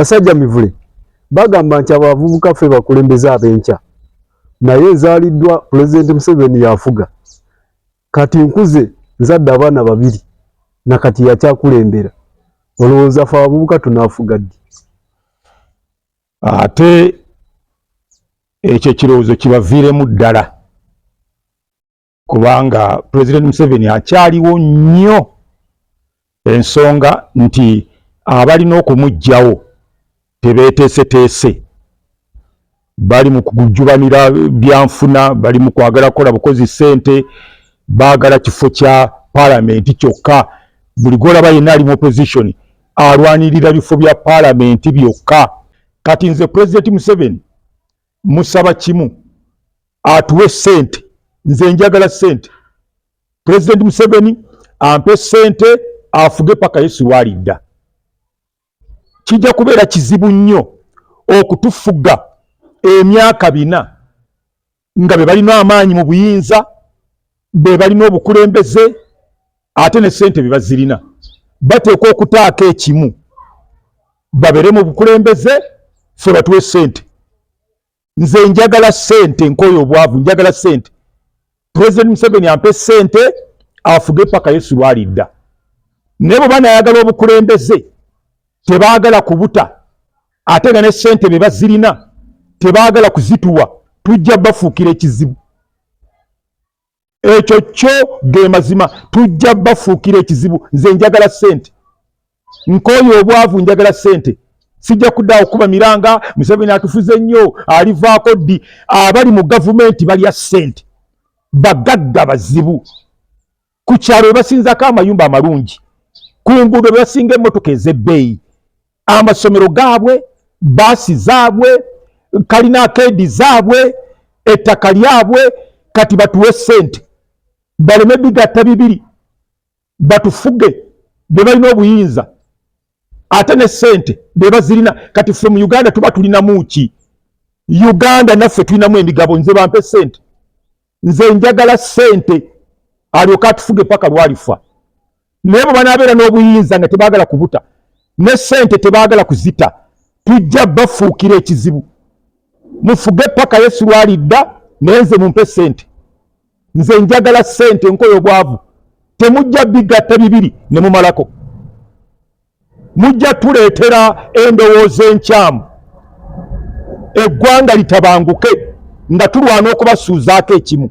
Basajja mivule bagamba nti abavubuka ffe bakulembeze ab'enkya, naye nzaaliddwa Pulezidenti Museveni y'afuga. Kati nkuze nzadde abaana babiri na kati yakyakulembera. Olowooza ffe abavubuka tunaafuga ddi? Ate ekyo ekirowoozo kibaviiremu ddala, kubanga Pulezidenti Museveni akyaliwo nnyo. Ensonga nti abalina okumuggyawo tebeeteeseteese, bali mu kujubanira byanfuna, bali mu kwagala kukola bukozi ssente, baagala kifo kya paalamenti kyokka. Buli gwolaba yenna ali mu opposition alwanirira bifo bya paalamenti byokka. Kati nze Pulezidenti Museveni musaba kimu, atuwe ssente. Nze njagala ssente. Pulezidenti Museveni ampe ssente afuge paka Yesu lwalidda. Kijja kubeera kizibu nnyo okutufuga emyaka 4 nga be balina amaanyi mu buyinza, be balina obukulembeze, ate ne ssente be bazirina. Bateekwa okutaako ekimu, babeere mu bukulembeze, ffe batuwe ssente. Nze njagala ssente, nkooye obwavu, njagala ssente. Pulezidenti Museveni ampe ssente afuge paka Yesu lwalidda. Naye bwe banayagala obukulembeze, tebaagala kubuta, ate nga ne ssente be bazirina tebaagala kuzituwa, tujja bafuukira ekizibu. Ekyo kyo ge mazima, tujja bafuukira ekizibu. Nze njagala ssente, nkooye obwavu, njagala ssente. Sijja kuddaawo kuba miranga Museveni atufuze nnyo, alivaako ddi? Abali mu gavumenti balya ssente, bagagga bazibu. Ku kyalo we basinzako amayumba amalungi, ku nguudo be basinga emmotoka ez'ebbeeyi, amasomero gaabwe, baasi zaabwe, kalina akeedi zaabwe, ettaka lyabwe. Kati batuwe ssente, baleme bigatta bibiri, batufuge. Be balina obuyinza ate ne ssente be bazirina. Kati ffe mu Uganda tuba tulinamu ki? Uganda naffe tulinamu emigabo. Nze bampe ssente, nze njagala ssente, alyoke atufuge paka lwalifa. Naye bwe banaabeera n'obuyinza nga tebaagala kubuta, ne ssente tebaagala kuzita, tujja bafuukira ekizibu. Mufuge paka Yesu lwalidda, naye nze mumpe ssente. Nze njagala ssente, nkoye obwavu. Temujja bigatta bibiri ne mumalako. Mujja tuleetera endowooza enkyamu, eggwanga litabanguke nga tulwana okubasuuzaako ekimu.